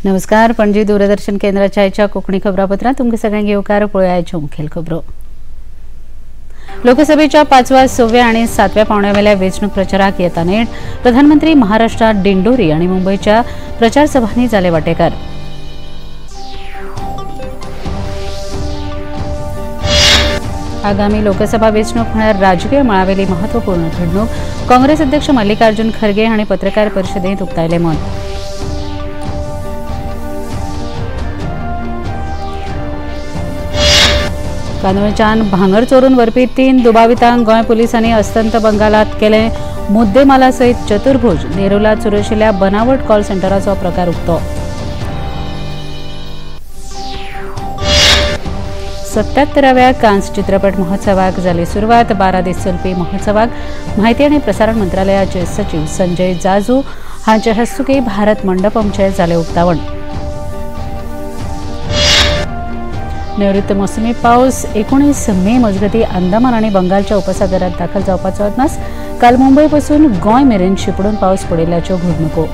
नमस्कार, पणजी दूरदर्शन केंद्राच्या आयच्या कोंकणी खबरापत्रांत तुमकां सगळ्यांक येवकार. पळोवया आयच्यो मुखेल खबरो. लोकसभेच्या 5व्या, 6व्या आनी 7व्या पावंड्यावेल्या वेंचणूक प्रचाराक येता नेट. प्रधानमंत्री महाराष्ट्रात दिंडोरी आनी मुंबयच्या प्रचार सभांनी जाले वांटेकार. आगामी लोकसभा वेंचणूक म्हळ्यार राजकीय मळावेली महत्वपूर्ण घडणूक. काँग्रेस अध्यक्ष मल्लिकार्जुन खरगे हांणी पत्रकार परिशदेंत उक्तायलें मत. कांदोळच्यान भांगर चोरून व्हरपी 3 दुबावितांक गोंय पुलिसांनी अस्तंत बंगालात केले मुद्देमाला सयत चतुर्भुज. नेरुलात सुरू आशिल्ल्या बनावट कॉल सेंटराचो प्रकार उक्तो. 77व्या कान्स चित्रपट महोत्सवाक जाली सुरवात. 12 दीस चलपी महोत्सवाक माहिती आनी प्रसारण मंत्रालयाचे सचिव संजय जाजू हांचे हस्तुकी भारत मंडपमचे जाले उक्तावण. नैऋत्य मोसमी पावस 19 मे मजगती अंदमान आनी बंगालच्या उपसागरात दाखल जावपाचो अदमास. काल मुंबय पासून गोंय मेरेन शिंपडून पावस पडिल्ल्याच्यो घडणुको.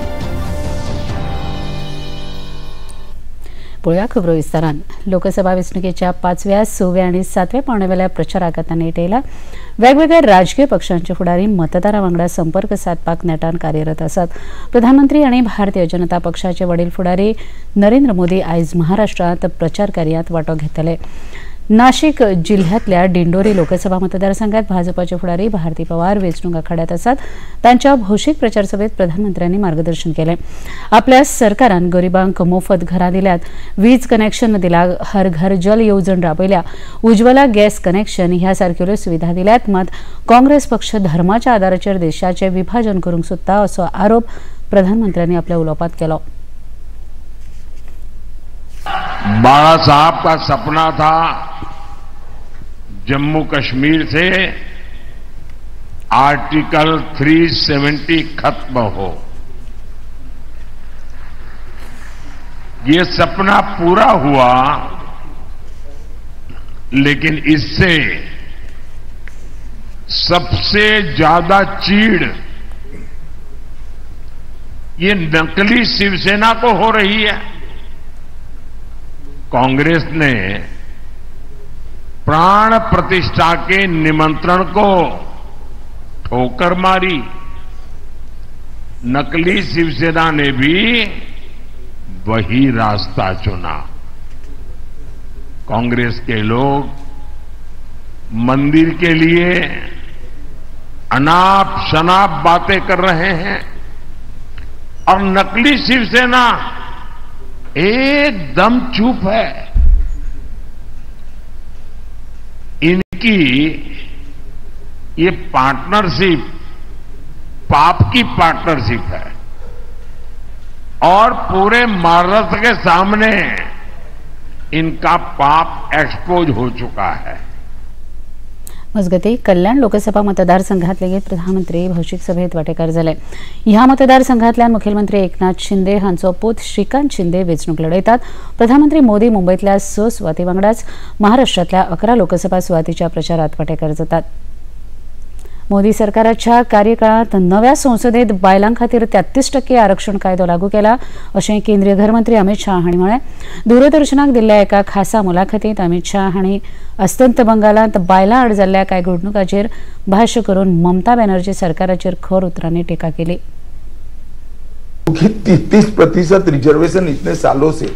पळोवया खबरो विस्तारान. लोकसभा वेंचणुकेच्या 5व्या, 6व्या आनी 7व्या पावंड्यावेल्या प्रचाराक आतां नेट येयला. वेगवेगळ्या राजकीय पक्षांचे फुडारी मतदारां वांगडा संपर्क सादपाक नेटान कार्यरत आसात. प्रधानमंत्री आनी भारतीय जनता पक्षाचे वडील फुडारी नरेंद्र मोदी आयज महाराष्ट्रांत प्रचार कार्यात वांटो घेतले. नाशिक जिल्ह्यांतल्या दिंडोरी लोकसभा मतदारसंघात भाजपाचे फुडारी भारती पवार वेंचणूक आखाड्यात आसात. तांच्या भौशीक प्रचार सभेत प्रधानमंत्र्यांनी मार्गदर्शन केलें. आपल्या सरकारान गरिबांक मोफत घरां दिल्यात, वीज कनेक्शन दिला, हर घर जल येवजण राबयल्या, उज्ज्वला गॅस कनेक्शन ह्या सारक्यो सुविधा दिल्यात. मात काँग्रेस पक्ष धर्माच्या आदाराचेर देशाचें विभाजन करूंक सोदता असो आरोप प्रधानमंत्र्यांनी आपल्या उलोवपांत केलो. बाला साहब का सपना था जम्मू कश्मीर से आर्टिकल 370 खत्म हो. ये सपना पूरा हुआ, लेकिन इससे सबसे ज्यादा चीड़ ये नकली शिवसेना को हो रही है. कांग्रेस ने प्राण प्रतिष्ठा के निमंत्रण को ठोकर मारी. नकली शिवसेना ने भी वही रास्ता चुना. कांग्रेस के लोग मंदिर के लिए अनाप शनाप बातें कर रहे हैं और नकली शिवसेना एकदम चुप है. इनकी ये पार्टनरशिप पाप की पार्टनरशिप है और पूरे महाराष्ट्र के सामने इनका पाप एक्सपोज हो चुका है. मजगती कल्याण लोकसभा मतदारसंघात लेगीत प्रधानमंत्री भौशीक सभेत वांटेकार जाले. ह्या मतदारसंघातल्यान मुखेलमंत्री एकनाथ शिंदे हांचो पूत श्रीकांत शिंदे वेंचणूक लढयतात. प्रधानमंत्री मोदी मुंबयतल्या 6 सुवाती वांगडाच महाराष्ट्रातल्या 11 लोकसभा सुवातीच्या प्रचारात वांटेकार जातात. मोदी सरकाराच्या कार्यकाळात नव्या संसदेत बायलां खातीर 33% आरक्षण कायदो लागू केला अशें केंद्रीय घरमंत्री अमित शाह हांणी म्हळें. दूरदर्शनाक दिल्ल्या एका खासा मुलाखतींत अमित शाह हांणी अस्तंत बंगालांत बायलां आड जाल्ल्या कांय घडणुकांचेर भाष्य करून ममता बॅनर्जी सरकाराचेर खर उतरांनी टिका केली. 33% रिजर्वेशन इतने सालों से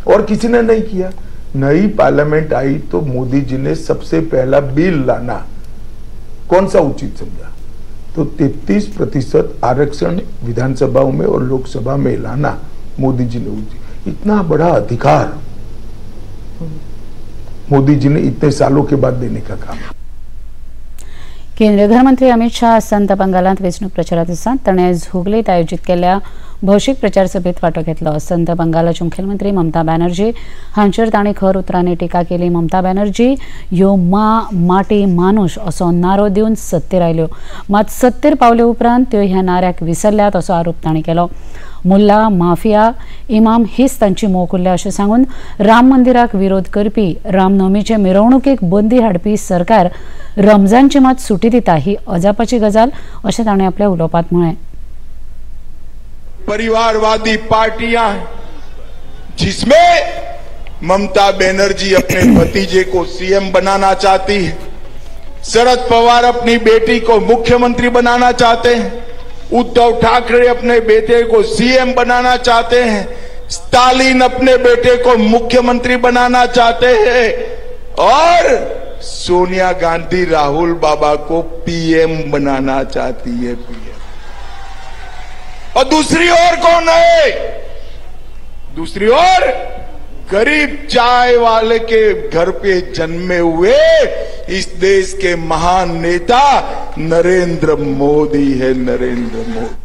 और किसी ने नहीं किया. नई पार्लियामेंट आई तो मोदी जी ने सबसे पहला बिल लाना कौन सा उचित समझा, तो 33% आरक्षण विधानसभाओं में और लोकसभा में लाना मोदी जी ने उचित. इतना बड़ा अधिकार मोदी जी ने इतने सालों के बाद देने का काम. केंद्रीय गृहमंत्री अमित शाह अस्तंत बंगालांत वेंचणूक प्रचारात आसात. ताणें हुगलीत आयोजीत केल्ल्या भौशीक प्रचार सभेत वांटो घेतलो. अस्तंत बंगालाचे मुखेलमंत्री ममता बॅनर्जी हांचेर तांणी खर उतरांनी टिका केली. ममता बॅनर्जी ह्यो मा माटी मानुश असो नारो दिवन सत्तेर आयल्यो, मात सत्तेर पावले उपरांत त्यो ह्या नाऱ्याक विसरल्यात असो आरोप तांणी केलो. मुल्ला, माफिया, इमाम हीच तांची मोख उरल्या अशें सांगून राम मंदिराक विरोध करपी, रामनवमीचे मिरवणुकेक बंदी हाडपी सरकार रमजानची मात सुटी दिता ही अजापाची गजाल अशें ताणें आपल्या उलोवपांत म्हळें. परिवारवादी पार्टियां हैं, जिसमें ममता बनर्जी अपने भतीजे को सीएम बनाना चाहती है, शरद पवार अपनी बेटी को मुख्यमंत्री बनाना चाहते हैं, उद्धव ठाकरे अपने बेटे को सीएम बनाना चाहते हैं, स्टालिन अपने बेटे को मुख्यमंत्री बनाना चाहते हैं और सोनिया गांधी राहुल बाबा को पीएम बनाना चाहती है, पीएम। और दूसरी ओर कौन है? दूसरी ओर गरीब चाय वाले के घर पे जन्मे हुए इस देश के महान नेता नरेंद्र मोदी है, नरेंद्र मोदी।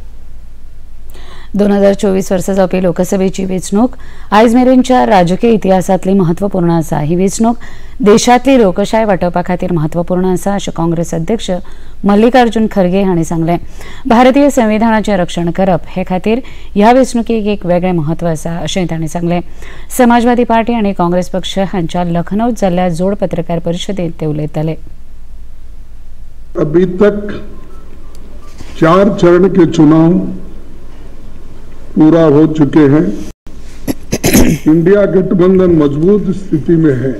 2024 वर्सा जावपी लोकसभेची वेंचणूक आयज मेरेनच्या राजकीय इतिहासांतली महत्वपूर्ण आसा। ही वेंचणूक देशांतली लोकशाय वाटोवपा खातीर महत्वपूर्ण आसा अशें काँग्रेस अध्यक्ष मल्लिकार्जुन खरगे हांणी सांगलें। भारतीय संविधानाचें रक्षण करप हे खातीर ह्या वेंचणुकेक एक वेगळें महत्व आसा अशें तांणी सांगलें। समाजवादी पार्टी आनी काँग्रेस पक्ष हांच्या लखनौत जाल्ल्या जोड पत्रकार परिशदेंत ते उलयताले। अभी तक 4 चरण के चुनाव पूरा हो चुके हैं। इंडिया गठबंधन मजबूत स्थिति में है।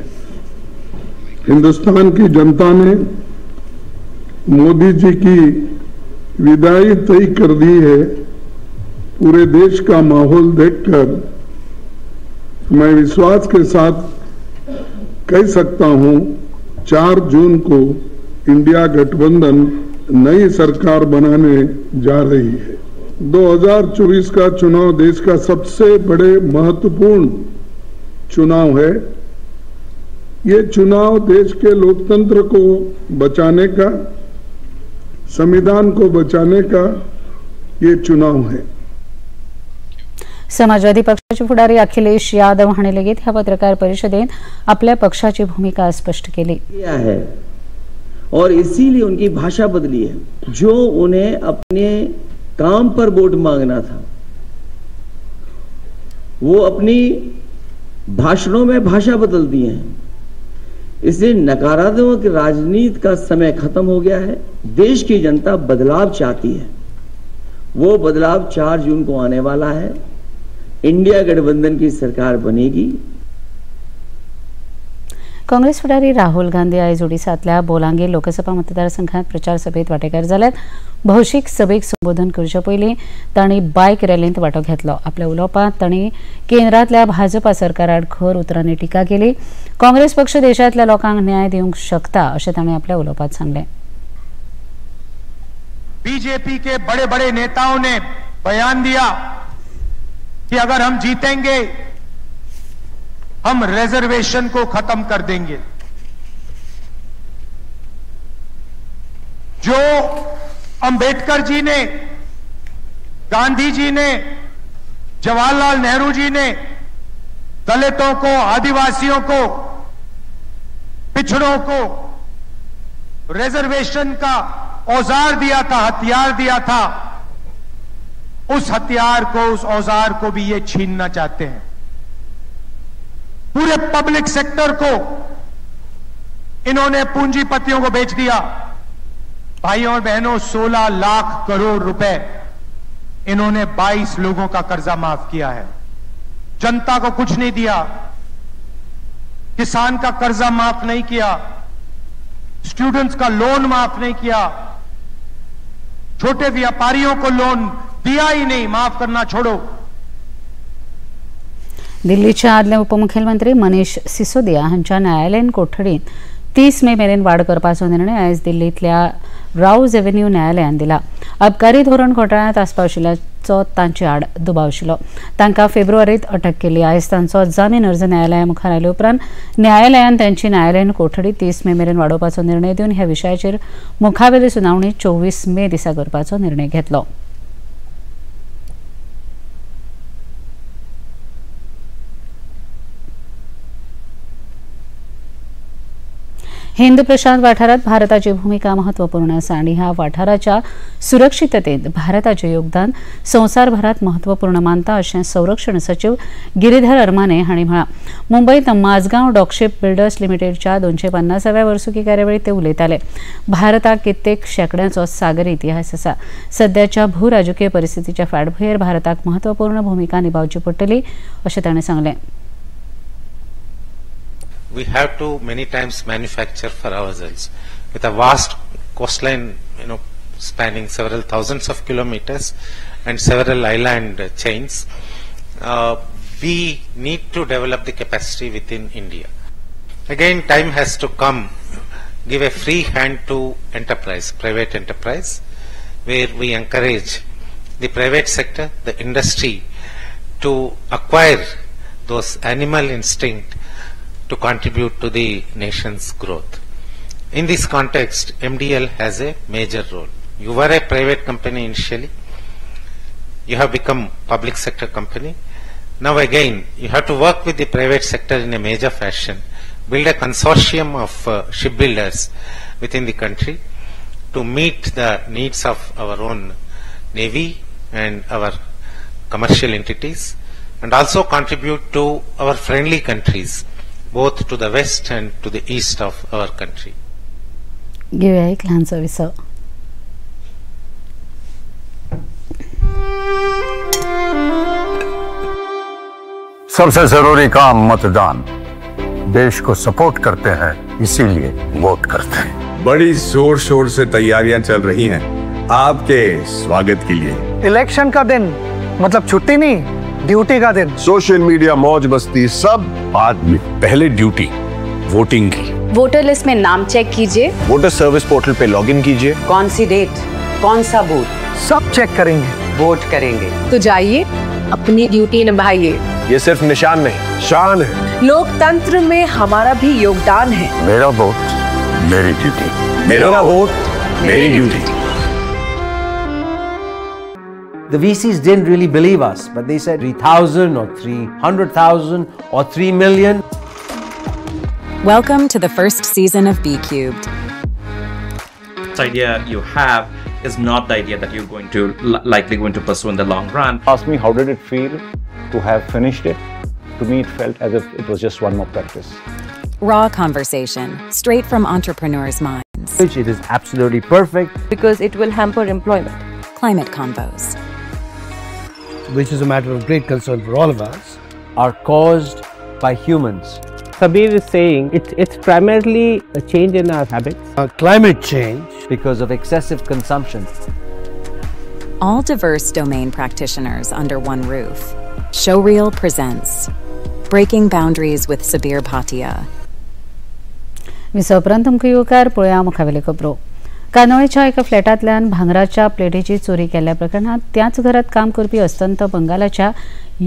हिंदुस्तान की जनता ने मोदी जी की विदाई तय कर दी है। पूरे देश का माहौल देखकर मैं विश्वास के साथ कह सकता हूं, 4 जून को इंडिया गठबंधन नई सरकार बनाने जा रही है। 2024 का चुनाव देश का सबसे बड़े महत्वपूर्ण चुनाव है। ये चुनाव देश के लोकतंत्र को बचाने का, संविधान को बचाने का ये चुनाव है। समाजवादी पक्षाचे फुडारी अखिलेश यादव हांणी लेगीत ह्या पत्रकार परिशदेंत आपल्या पक्षाची भूमिका स्पष्ट केली है और इसीलिए उनकी भाषा बदली है। जो उन्हें अपने काम पर वोट मांगना था वो अपनी भाषणों में भाषा बदल दी है। इसलिए नकारात्मक राजनीति का समय खत्म हो गया है। देश की जनता बदलाव चाहती है, वो बदलाव 4 जून को आने वाला है। इंडिया गठबंधन की सरकार बनेगी। काँग्रेस फुडारी राहुल गांधी आयज ओडिसांतल्या बोलांगीर लोकसभा मतदारसंघात प्रचार सभेत वांटेकार जाल्यात। भौशीक सभेक संबोधन करचे पयलीं तांणी बायक रॅलींत वांटो घेतलो। आपल्या उलोवपांत तांणी केंद्रांतल्या भाजपा सरकाराआड खर उतरांनी टिका केली। काँग्रेस पक्ष देशांतल्या लोकांक न्याय दिवंक शकता अशें तांणी आपल्या उलोवपांत सांगलें। बीजेपी के बड़े बड़े नेताओं ने बयान दिया कि अगर हम जीतेंगे हम रिजर्वेशन को खत्म कर देंगे। जो अंबेडकर जी ने, गांधी जी ने, जवाहरलाल नेहरू जी ने दलितों को, आदिवासियों को, पिछड़ों को रिजर्वेशन का औजार दिया था, हथियार दिया था, उस हथियार को, उस औजार को भी ये छीनना चाहते हैं। पूरे पब्लिक सेक्टर को इन्होंने पूंजीपतियों को बेच दिया। भाइयों और बहनों, 16 लाख करोड़ रुपए इन्होंने 22 लोगों का कर्जा माफ किया है। जनता को कुछ नहीं दिया, किसान का कर्जा माफ नहीं किया, स्टूडेंट्स का लोन माफ नहीं किया, छोटे व्यापारियों को लोन दिया ही नहीं, माफ करना छोड़ो। दिल्लीचे आदले उपमुख्यमंत्री मनीष सिसोदिया हांच्या न्यायालयीन कोठडीत 30 मे मेरेन वाड करपाचो निर्णय आयज दिल्लींतल्या राऊज एव्हेन्यू न्यायालयान दिला। अबकारी धोरण घोटाळ्यांत आस्पाव आशिल्ल्याचो तांचे आड दुबाव आशिल्लो। तांकां फेब्रुवारीत अटक केली। आयज तांचो जामीन अर्ज न्यायालया मुखार आयले उपरांत न्यायालयान तांची न्यायालयीन कोठडी 30 मे मेरेन वाडोवपाचो निर्णय दिवन ह्या विशयाचेर मुखावेली सुनावणी 24 मे दिसा करपाचो निर्णय घेतलो। हिंद प्रशांत वाठारात भारताची भूमिका महत्वपूर्ण आसा आनी ह्या वाठाराच्या सुरक्षिततेत भारताचे योगदान संवसारभरात महत्वपूर्ण मानता अशें संरक्षण सचिव गिरीधर अरमाने हांणी म्हळां. मुंबईत माझगांव डॉकशिप बिल्डर्स लिमिटेडच्या 250व्या वर्सुकी कार्यावळीत ते उलयताले. भारताक कित्येक शेंकड्यांचो सागरी इतिहास आसा. सद्याच्या भूराजकीय परिस्थितीच्या फाटभुंयेर भारताक महत्वपूर्ण भूमिका निभावची पडटली अशें ताणें सांगलें. We have to many times manufacture for ourselves. With a vast coastline, spanning several thousands of kilometers and several island chains, we need to develop the capacity within India. Again, time has to come, give a free hand to enterprise, private enterprise, where we encourage the private sector, the industry, to acquire those animal instinct to contribute to the nation's growth. In this context, MDL has a major role. You were a private company initially. You have become public sector company. Now again, you have to work with the private sector in a major fashion, build a consortium of shipbuilders within the country to meet the needs of our own navy and our commercial entities, and also contribute to our friendly countries, both to the west and to the east of our country. घेऊया एक लहानसा विसव. सबसे जरूरी काम मतदान. देश को support करते हैं, इसीलिए वोट करते हैं. बड़ी जोर शोर से तैयारियां चल रही हैं आपके स्वागत के लिए. इलेक्शन का दिन मतलब छुट्टी नहीं, ड्यूटी का दिन. सोशल मीडिया, मौज मस्ती सब बाद में, पहले ड्यूटी वोटिंग की. वोटर लिस्ट में नाम चेक कीजिए, water service portal pay login कीजिए, कौन सी डेट, कौन सा बूथ, सब चेक करेंगे, वोट करेंगे. तो जाइए, अपनी ड्यूटी निभाइए. ये सिर्फ निशान नहीं, शान है. लोकतंत्र में हमारा भी योगदान है. मेरा वोट मेरी ड्यूटी, मेरा वोट मेरी duty. The VCs didn't really believe us, but they said 3,000 or 300,000 or 3 million. Welcome to the first season of BCubed. This idea you have is not the idea that you're going to likely going to pursue in the long run. Ask me how did it feel to have finished it? To me, it felt as if it was just one more practice. Raw conversation, straight from entrepreneurs' minds. Which it is absolutely perfect. Because it will hamper employment. Climate convos, which is a matter of great concern for all of us, are caused by humans. Sabir is saying it's primarily a change in our habits. Climate change. Because of excessive consumption. All diverse domain practitioners under one roof. Showreel presents Breaking Boundaries with Sabir Bhatia. विसव उपरांत तुमकां येवकार. पळोवया मुखावेले खबरो. कांदोळेच्या एका फ्लॅटांतल्यान भांगराच्या प्लेटीची चोरी केल्ल्या प्रकरणांत त्याच घरात काम करपी अस्तंत बंगालाच्या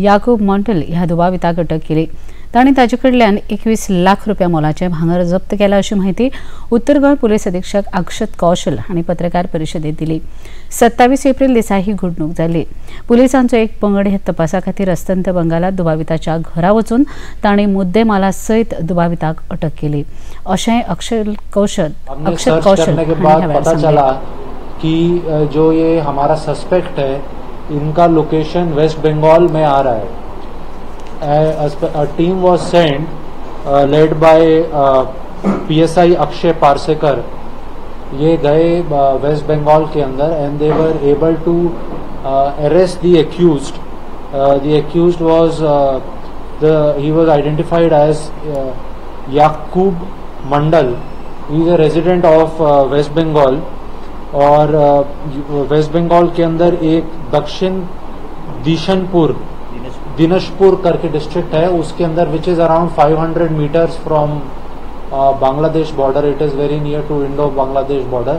याकूब मंडल ह्या दुबाविताक अटक केली. तांणी ताचे कडल्यान 21 लाख रुपया मोलाचें भांगर जप्त केलां अशी म्हायती उत्तर गोंय पुलीस अधीक्षक अक्षत कौशल हांणी पत्रकार परिशदेंत दिली. 27 एप्रिल दिसा ही घडणूक जाली. पुलिसांचो एक पंगड ह्या तपासा खातीर अस्तंत बंगालात दुबाविताच्या घरा वचून तांणी मुद्देमाला सयत दुबाविताक अटक केली अशें अक्षत कौशल हांणी पता चला कि जो ये हमारा सस्पेक्ट है इनका लोकेशन वेस्ट बंगाल में आ रहा है. A team was sent led by PSI Akshay Parsekar. ये गए वेस्ट बंगाल के अंदर and they were able to arrest the accused. The accused was he was identified as Yakub Mandal. He is a resident of West Bengal और West Bengal के अंदर एक दक्षिण दिशनपुर दिनशपुर करके डिस्ट्रिक्ट है, उसके अंदर which is around 500 metres from Bangladesh border, it is very near to Indo Bangladesh border.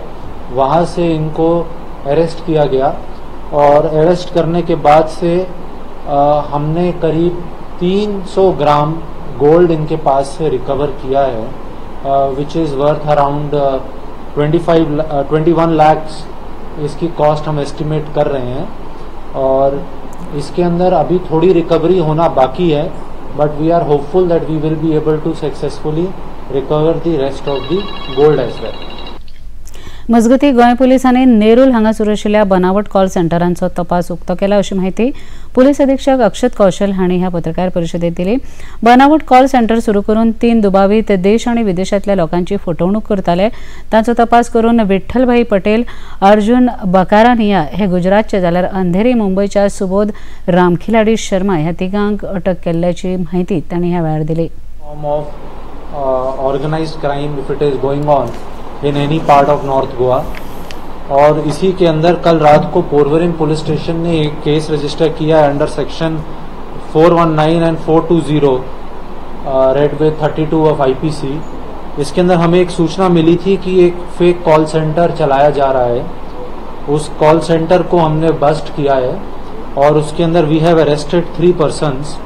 वहाँ से इनको अरेस्ट किया गया और अरेस्ट करने के बाद से हमने करीब 300 ग्राम गोल्ड इनके पास से रिकवर किया है, which is worth around 21 lakhs इसकी कॉस्ट हम एस्टिमेट कर रहे हैं। और इसके अंदर अभी थोड़ी रिकवरी होना बाकी है, but we are hopeful that we will be able to successfully recover the rest of the gold as well. मजगती गोंय पुलिसांनी नेरूल हांगा सुरू आशिल्ल्या बनावट कॉल सेंटरांचो तपास उक्तो केला अशी माहिती पुलीस अधीक्षक अक्षत कौशल हांणी ह्या पत्रकार परिशदेत दिली. बनावट कॉल सेंटर सुरू करून 3 दुबावीत देश आनी विदेशांतल्या लोकांची फटवणूक करताले. तांचो तपास करून विठ्ठलभाई पटेल, अर्जुन बकारानिया हे गुजरातचे जाल्यार अंधेरी मुंबयच्या सुबोध रामखिलाडी शर्मा ह्या तिगांक अटक केल्ल्याची माहिती तांणी ह्या वेळार दिली. Form of organized crime if it is going on in any part of North Goa, और इसी के अंदर कल रात को पोरवरिम पुलिस स्टेशन ने एक केस रजिस्टर किया है under section 419 and 420 read with 32 of IPC। इसके अंदर हमें एक सूचना मिली थी कि एक फेक कॉल सेंटर चलाया जा रहा है. उस कॉल सेंटर को हमने बस्ट किया है और उसके अंदर we have arrested 3 persons.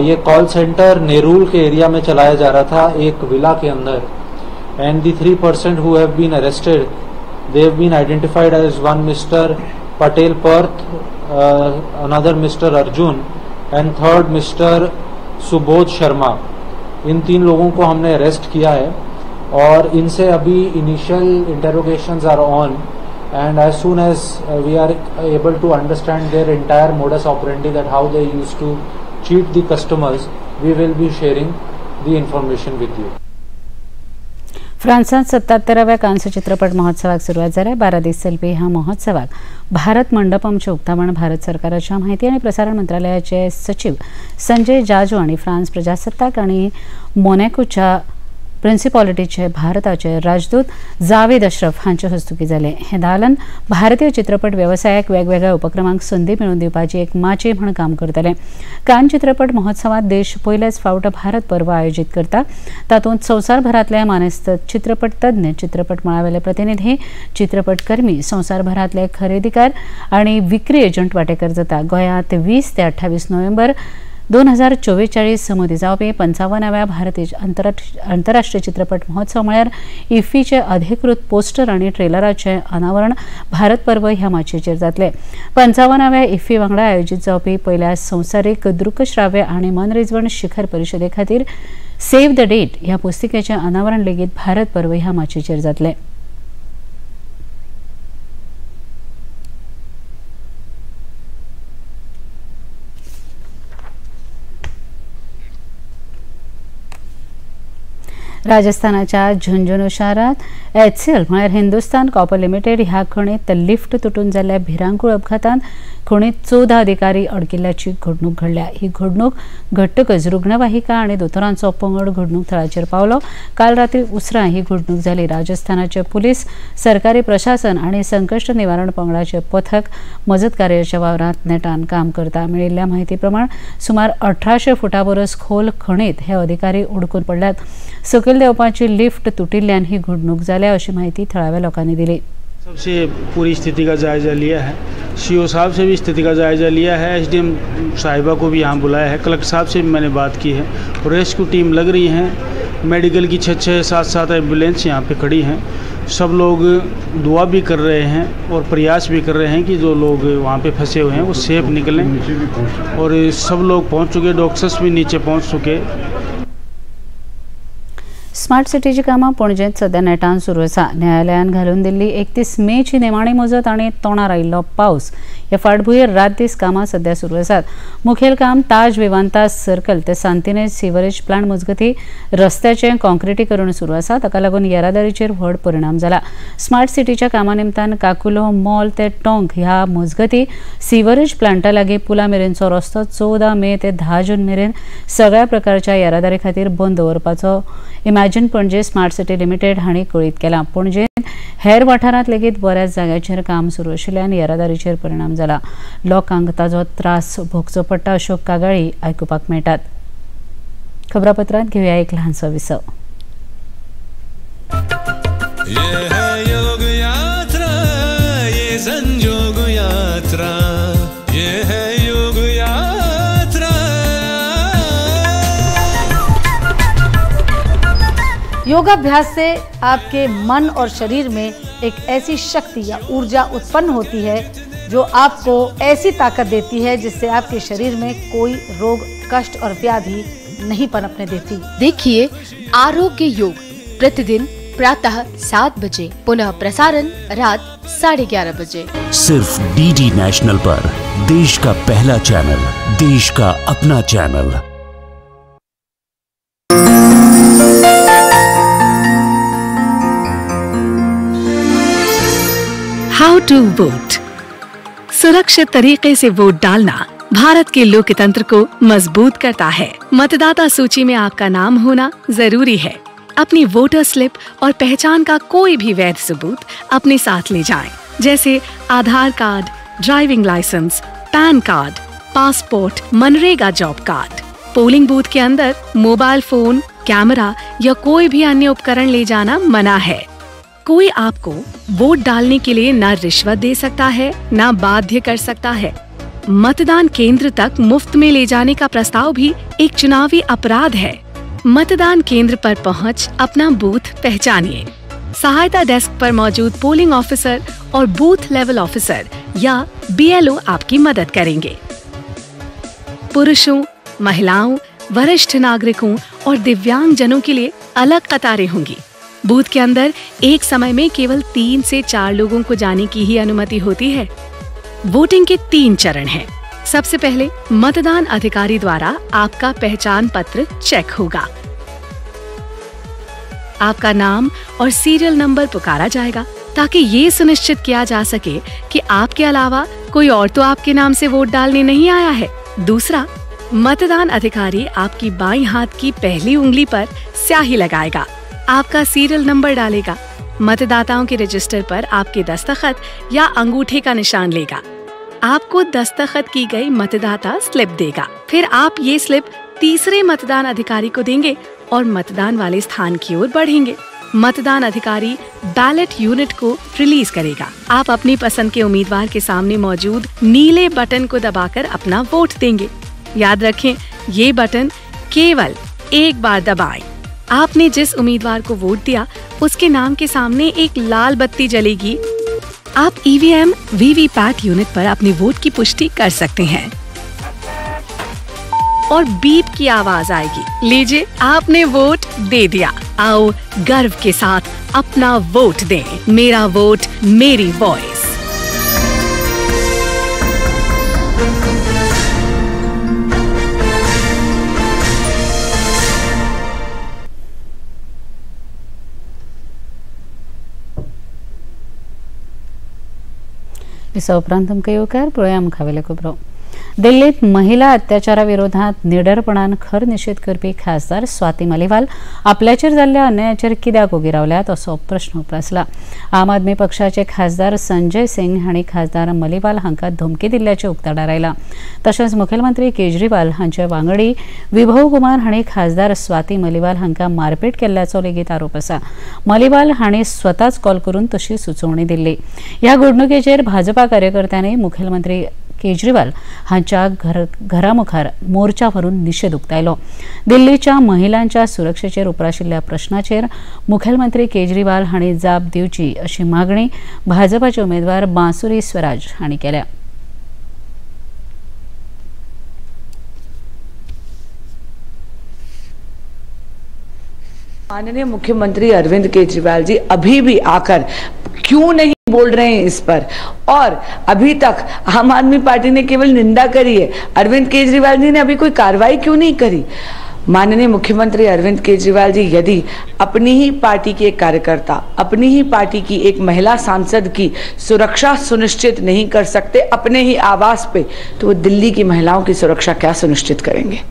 ये call centre Nerul K area में चलाया जा रहा था एक विला के अंदर, and the 3 persons who have been arrested, they have been identified as one Mr. Patel Parth, another Mr. Arjun and third Mr. Subodh Sharma. In 3 लोगों को हमने arrest किया है और इनसे अभी initial interrogations are on and as soon as we are able to understand their entire modus operandi that how they used to cheat the customers, we will be sharing the information with you. फ्रांसात 77व्या कांस्य चित्रपट महोत्सवाक सुरवात जाल्या. 12 दीस चलपी ह्या महोत्सवाक भारत मंडपमचें उक्तावण भारत सरकाराच्या माहिती आनी प्रसारण मंत्रालयाचे सचिव संजय जाजू आनी फ्रांस प्रजासत्ताक आनी मोनॅकोच्या प्रिन्सिपॉलिटीचे भारताचे राजदूत जावेद अशरफ हांचे हस्तुकी जाले. हें दालन भारतीय चित्रपट वेवसायाक वेगवेगळ्या उपक्रमांक संदी मेळोवन दिवपाची एक माची म्हूण काम करतले. कान चित्रपट महोत्सवात देश पयलेच फावट भारत पर्व आयोजीत करता. तातूंत संवसारभरांतले मानेस्त चित्रपट तज्ञ, चित्रपट मळावेले प्रतिनिधी, चित्रपटकर्मी, संवसारभरांतले खरेदीकार आनी विक्री एजंट वांटेकार जाता. गोंयांत 20 ते 28 नोव्हेंबर 2044 मदीं जावपी 55व्या भारतीय आंतरराष्ट्रीय चित्रपट महोत्सव म्हळ्यार इफ्फीचे अधिकृत पोस्टर आनी ट्रेलराचें अनावरण भारत पर्व ह्या माचयेचेर जातलें. 55व्या इफ्फी वांगडा आयोजीत जावपी पयल्या संवसारीक दृकश्राव्य आनी मनरिजवण शिखर परिशदे खातीर सेव्ह the date ह्या पुस्तिकेचें अनावरण लेगीत भारत पर्व ह्या माचयेचेर जातलें. राजस्थानाच्या झुंझुनू शारांत HCL म्हळ्यार हिंदुस्तान कॉपर लिमिटेड ह्या खणीत लिफ्ट तुटून जाल्ल्या भिरांकूळ अपघातांत खणीत 14 अधिकारी अडकिल्ल्याची घडणूक घडल्या. ही घडणूक घडटकच रुग्णवाहिका आनी दोतोरांचो पंगड घडणूक थळाचेर पावलो. काल राती उसरां ही घडणूक जाली. राजस्थानाचे पुलीस, सरकारी प्रशासन आनी संकश्ट निवारण पंगडाचे पथक मजत कार्याच्या वावरांत नेटान काम करता. मेळिल्ल्या म्हायती प्रमाण सुमार 1800 फुटां परस खोल खणीत हे अधिकारी उडकून पडल्यात. सकयल देंवपाची लिफ्ट तुटिल्ल्यान ही घडणूक जाल्या अशी माहिती थळाव्या लोकांनी दिली. सबसे पूरी स्थिति का जायजा लिया है, सीओ साहब से भी स्थिति का जायजा लिया है, एसडीएम साहिबा को भी यहाँ बुलाया है, कलेक्टर साहब से भी मैंने बात की है और रेस्क्यू टीम लग रही है। मेडिकल की 6 6 7 7 एम्बुलेंस यहाँ पे खड़ी हैं। सब लोग दुआ भी कर रहे हैं और प्रयास भी कर रहे हैं कि जो लोग वहाँ पे फंसे हुए हैं वो सेफ निकलें और सब लोग पहुँच चुके, डॉक्टर्स भी नीचे पहुँच चुके। स्मार्ट सिटीची कामां पणजेंत सध्या नेटान सुरू आसा. न्यायालयान घालून दिल्ली 31 मेची निमाणी मुजत आनी तोंडार आयिल्लो पावस ह्या फाटभुंयेर रात दीस कामां सध्या सुरू आसात. मुखेल काम ताज विवांता सर्कल ते सांतिनेज सिवरेज प्लांट मजगती रस्त्याचें कॉन्क्रिटीकरण सुरू आसा. ताका लागून येरादारीचेर व्हड परिणाम जाला. स्मार्ट सिटीच्या कामा निमतान काकुलो मॉल ते टोंक ह्या मजगती सिवरेज प्लांटा लागीं पुला मेरेनचो रस्तो 14 मे ते 10 जून मेरेन सगळ्या प्रकारच्या येरादारी खातीर बंद दवरपाचो Imagine Panaji smart city limited हांणी कळीत केलां. पणजेंत हेर वाठारांत लेगीत बऱ्याच जाग्यांचेर काम सुरू आशिल्ल्यान येरादारीचेर परिणाम जाला. लोकांक ताजो त्रास भोगचो पडटा अश्यो कागाळी आयकुपाक मेळटात. खबरापत्रांत घेवया एक ल्हानसो विसव. ये है योग यात्रा, ये संजोग यात्रा, ये है योग यात्रा. योगाभ्यास से आपके मन और शरीर में एक ऐसी शक्ति या ऊर्जा उत्पन्न होती है जो आपको ऐसी ताकत देती है जिससे आपके शरीर में कोई रोग, कष्ट और व्याधि नहीं पनपने देती। देखिए आरोग्य योग प्रतिदिन प्रातः 7 बजे, पुनः प्रसारण रात 11:30 बजे, सिर्फ डीडी नेशनल पर, देश का पहला चैनल, देश का अपना चैनल। How to vote. सुरक्षित तरीके से वोट डालना भारत के लोकतंत्र को मजबूत करता है। मतदाता सूची में आपका नाम होना जरूरी है। अपनी वोटर स्लिप और पहचान का कोई भी वैध सबूत अपने साथ ले जाएं, जैसे Aadhaar card, driving licence, PAN card, passport, MNREGA job card. Polling booth K अंदर मोबाइल फोन, कैमरा या कोई भी अन्य उपकरण ले जाना मना है। कोई आपको वोट डालने के लिए न रिश्वत दे सकता है, न बाध्य कर सकता है। मतदान केंद्र तक मुफ्त में ले जाने का प्रस्ताव भी एक चुनावी अपराध है। मतदान केंद्र पर पहुंच अपना बूथ पहचानिए। सहायता डेस्क पर मौजूद पोलिंग ऑफिसर और बूथ लेवल ऑफिसर या बीएलओ आपकी मदद करेंगे। पुरुषों, महिलाओं, वरिष्ठ नागरिकों और दिव्यांगजनों के लिए अलग कतारें होंगी। बूथ के अंदर एक समय में केवल 3 से 4 लोगों को जाने की ही अनुमति होती है। वोटिंग के 3 चरण हैं। सबसे पहले मतदान अधिकारी द्वारा आपका पहचान पत्र चेक होगा। आपका नाम और सीरियल नंबर पुकारा जाएगा ताकि ये सुनिश्चित किया जा सके कि आपके अलावा कोई और तो आपके नाम से वोट डालने नहीं आया है। दूसरा, मतदान अधिकारी आपकी बाईं हाथ की पहली उंगली पर स्याही लगाएगा, आपका सीरियल नंबर डालेगा, मतदाताओं के रजिस्टर पर आपके दस्तखत या अंगूठे का निशान लेगा, आपको दस्तखत की गई मतदाता स्लिप देगा। फिर आप ये स्लिप तीसरे मतदान अधिकारी को देंगे और मतदान वाले स्थान की ओर बढ़ेंगे। मतदान अधिकारी बैलेट यूनिट को रिलीज करेगा। आप अपनी पसंद के उम्मीदवार के सामने मौजूद नीले बटन को दबाकर अपना वोट देंगे। याद रखें, ये बटन केवल एक बार दबाएं। आपने जिस उम्मीदवार को वोट दिया उसके नाम के सामने एक लाल बत्ती जलेगी। आप ईवीएम वीवीपैट यूनिट पर अपने वोट की पुष्टि कर सकते हैं और बीप की आवाज आएगी। लीजिए, आपने वोट दे दिया। आओ गर्व के साथ अपना वोट दें। मेरा वोट मेरी वॉइस। दिसा उपरांत तुमकां येवकार पळोवया मुखावेल्यो खबरो। दिल्लीत महिला अत्याचारा विरोधात निडरपणान खर निशेध करपी खासदार स्वाती मालिवाल आपल्याचेर जाल्ल्या अन्यायाचेर कित्याक ओगी रावल्यात असो प्रश्न उप्रासला। आम आदमी पक्षाचे खासदार संजय सिंग हांणी खासदार मलिवाल हांकां धमकी दिल्ल्याचें उक्ताडार आयलां। तशेंच मुखेलमंत्री केजरीवाल हांचे वांगडी विभव कुमार हांणी खासदार स्वाती मलिवाल हांकां मारपेट केल्ल्याचो लेगीत आरोप आसा। मलिवाल हांणी स्वताच कॉल करून तशी सुचोवणी दिल्ली। ह्या घडणुकेचेर भाजपा कार्यकर्त्यांनी मुखेलमंत्री केजरीवाल हांच्या घरामुखार मोर्चा व्हरून निशेध उक्तायलो। दिल्लीच्या महिलांच्या सुरक्षेचेर उप्राशिल्ल्या प्रश्नाचेर मुखेलमंत्री केजरीवाल हांणी जाप दिवची अशी मागणी भाजपाचे उमेदवार बांसुरी स्वराज हांणी केल्या। माननीय मुख्यमंत्री अरविंद केजरीवाल जी अभी भी आकर क्यों नहीं बोल रहे हैं इस पर? और अभी तक आम आदमी पार्टी ने केवल निंदा करी है, अरविंद केजरीवाल जी ने अभी कोई कार्रवाई क्यों नहीं करी? माननीय मुख्यमंत्री अरविंद केजरीवाल जी यदि अपनी ही पार्टी के एक कार्यकर्ता, अपनी ही पार्टी की एक महिला सांसद की सुरक्षा सुनिश्चित नहीं कर सकते अपने ही आवास पे, तो वो दिल्ली की महिलाओं की सुरक्षा क्या सुनिश्चित करेंगे?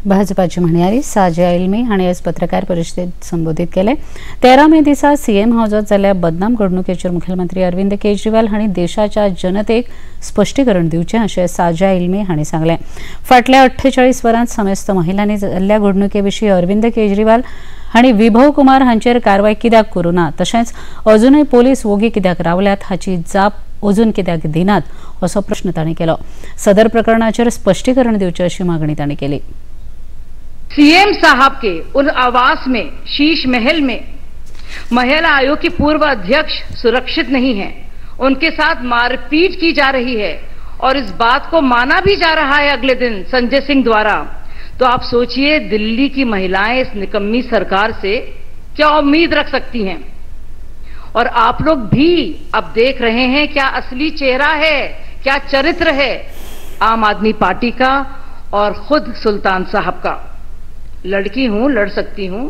भाजपाची म्हणयारी साजिया इल्मी हांणी आयज पत्रकार परिशदेत संबोधीत केले। 13 मे दिसा सीएम हावजात जाल्ल्या बदनाम घडणुकेचेर मुखेलमंत्री अरविंद केजरीवाल हांणी देशाच्या जनतेक स्पश्टीकरण दिवचें अशें साजिया इल्मी हांणी सांगलें। फाटल्या 48 वरांत समेस्त महिलांनी जाल्ल्या घडणुके विशीं अरविंद केजरीवाल हांणी विभव कुमार हांचेर कारवाय कित्याक करूं ना, तशेंच अजुनूय पोलीस वोगी कित्याक रावल्यात हाची जाप अजून कित्याक दिनात असो प्रश्न तांणी केलो। सदर प्रकरणाचेर स्पश्टीकरण दिवचें अशी मागणी तांणी केली। सीएम साहब के उन आवास में, शीश महल में महिला आयोग की पूर्व अध्यक्ष सुरक्षित नहीं है, उनके साथ मारपीट की जा रही है और इस बात को माना भी जा रहा है अगले दिन संजय सिंह द्वारा। तो आप सोचिए दिल्ली की महिलाएं इस निकम्मी सरकार से क्या उम्मीद रख सकती हैं। और आप लोग भी अब देख रहे हैं क्या असली चेहरा है, क्या चरित्र है आम आदमी पार्टी का और खुद सुल्तान साहब का। लड़की हूं, लड़ सकती हूं।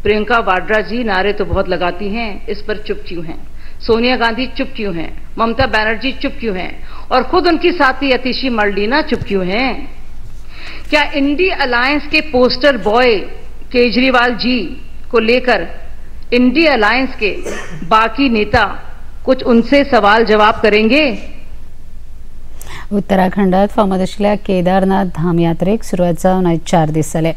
प्रियंका वाड्रा जी नारे तो बहुत लगाती हैं, इस पर चुप क्यों हैं? सोनिया गांधी चुप क्यों हैं? ममता बनर्जी चुप क्यों हैं? और खुद उनकी साथी अतिशी मर्लीना चुप क्यों हैं? क्या INDI alliance K poster boy Kejriwal ji को लेकर इंडी अलायंस के बाकी नेता कुछ उनसे सवाल जवाब करेंगे? उत्तराखंडात फामाद आशिल्ल्या केदारनाथ धाम यात्रेक सुरवात जावन आयज 4 दीस जाले.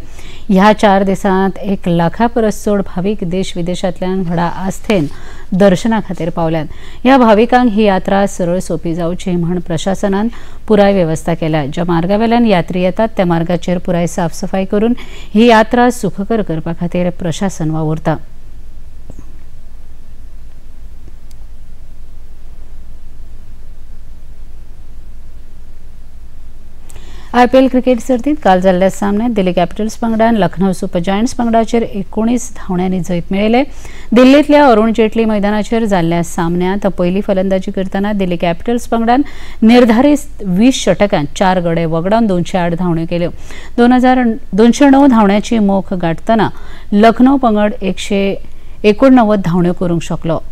ह्या 4 दिसांत 1 लाखा परस चड भावीक देश विदेशांतल्यान व्हडा आस्थेन दर्शना खातीर पावल्यात. ह्या भाविकांक ही यात्रा सरळ सोंपी जावची म्हण प्रशासनान पुराय वेवस्था केल्या. ज्या मार्गावेल्यान यात्री येतात त्या मार्गाचेर पुराय साफसफाई करून ही यात्रा सुखकर करपा खातीर प्रशासन वावुरता. आयपीएल क्रिकेट सर्तीत काल जाल्ल्या सामन्यात दिल्ली कॅपिटल्स पंगडान लखनौ सुपर जायंट्स पंगडाचेर 19 धांवड्यांनी जैत मेळयलें. दिल्लींतल्या अरुण जेटली मैदानाचेर जाल्ल्या सामन्यांत पयली फलंदाजी करतना दिल्ली कॅपिटल्स पंगडान निर्धारीत 20 षटकांत 4 गडे वगडावन 208 धांवड्यो केल्यो. 209 धांवड्यांची मोख गांठतना लखनौ पंगड 189 धांवड्यो करूंक शकलो.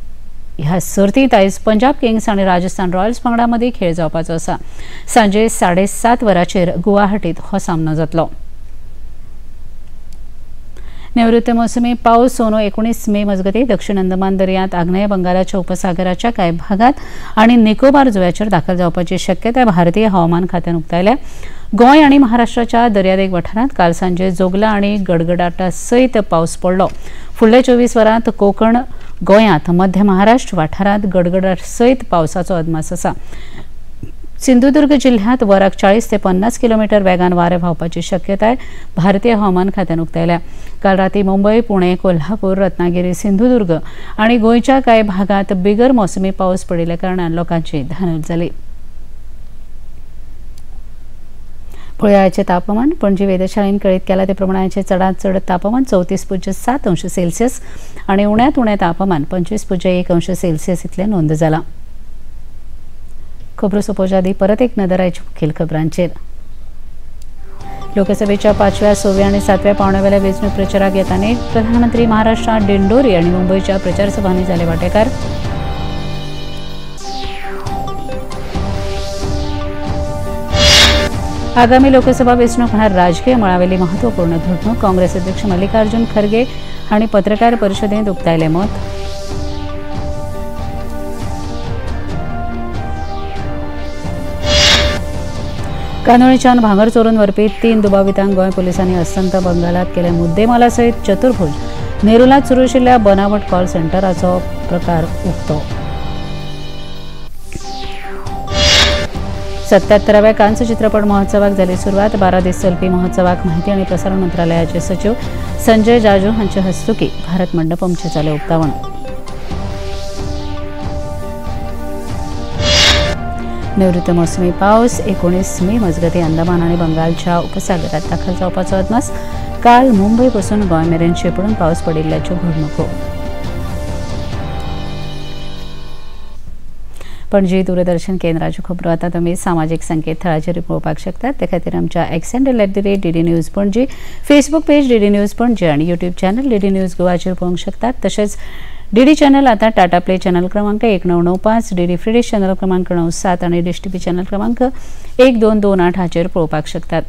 ह्या सर्तीत आयज पंजाब किंग्स आनी राजस्थान रॉयल्स पंगडा मदीं खेळ जावपाचो आसा. सांजे 7:30 वरांचेर गुवाहाटीत हो सामनो जातलो. नैऋत्य मोसमी पावस सोनो 19 मे मजगतीं दक्षिण अंदमान दर्यांत आग्नेय बंगालाच्या उपसागराच्या कांय भागांत आनी निकोबार जुंव्याचेर दाखल जावपाची शक्यताय भारतीय हवामान खात्यान उक्तायल्या. गोंय आनी महाराष्ट्राच्या दर्यादेग वाठारांत काल सांजे जोगला आनी गडगडाटा सयत पावस पडलो. फुडल्या 24 वरांत कोकण, गोंयांत, मध्य महाराष्ट्र वाठारांत गडगडाट सयत पावसाचो अदमास आसा. सिंधुदुर्ग जिल्ह्यात वराक 40 ते 50 किलोमीटर वेगान वारें व्हांवपाची शक्यताय भारतीय हवामान खात्यान उक्तायल्या. काल राती मुंबय, पुणे, कोल्हापूर, रत्नागिरी, सिंधुदुर्ग आनी गोंयच्या कांय भागांत बिगर मोसमी पावस पडिल्ल्या कारणान लोकांची धानल जाली. पळयाचे तापमान पणजी वेधशाळेन कळीत केला ते प्रमाणाचे चडांत चड तापमान 34.7 अंश सेल्सियस आनी उण्यांत उणें तापमान 25.1 अंश सेल्सियस इतलें नोंद जालां. खबरो सोंपोवच्या आदीं परत एक नदर आयच्या मुखेल खबरांचेर. लोकसभेच्या 5व्या, 6व्या आनी 7व्या पावंड्यावेल्या वेंचणूक प्रचाराक येताना प्रधानमंत्री महाराष्ट्रांत दिंडोरी आनी मुंबयच्या प्रचार सभांनी जाले वांटेकार. आगामी लोकसभा वेंचणूक म्हळ्यार राजकीय मळावेली महत्वपूर्ण घडणूक. काँग्रेस अध्यक्ष मल्लिकार्जुन खरगे हांणी पत्रकार परिशदेंत उक्तायलें मत. कांदोळीच्यान भांगर चोरून व्हरपी 3 दुबावितांक गोंय पोलिसांनी अस्तंत बंगालात केले मुद्देमाला सयत चतुर्भुज नेरुलात सुरू आशिल्ल्या बनावट कॉल सेंटराचो प्रकार उक्तो. 77व्या कांस्य चित्रपट महोत्सवाक जाली सुरवात. 12 दीस चलपी महोत्सवाक माहिती आनी प्रसारण मंत्रालयाचे सचिव संजय जाजू हांचे हस्तुकी भारत मंडपमचें जालें उक्तावण. नैऋत्य मोसमी पावस 19 मे मजगतीं अंदमान आनी बंगालच्या उपसागरात दाखल जावपाचो अदमास. काल मुंबय पसून गोंय मेरेन शेपडून पावस पडिल्ल्याच्यो घडणुको. पणजी दूरदर्शन केंद्राच्यो खबरो आतां तुमी सामाजीक संकेतथळाचेर पळोवपाक शकतात. ते खातीर आमच्या X handle @DD News Panaji, Facebook page DD News Panaji आनी युट्यूब चॅनल डीडी न्यूज गोवाचेर पळोवंक शकतात. तशेंच डीडी चॅनल आतां टाटा प्ले चॅनल क्रमांक 1995, डीडी फ्री डिश चॅनल क्रमांक 97 आनी डिश टीव्ही चॅनल क्रमांक 1228 हाचेर पळोवपाक शकतात.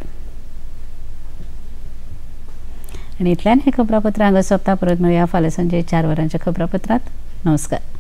आनी इतल्यान हें खबरापत्र हांगा सोंपता. परत मेळया फाल्यां सांजे 4 वरांच्या खबरापत्रांत. नमस्कार.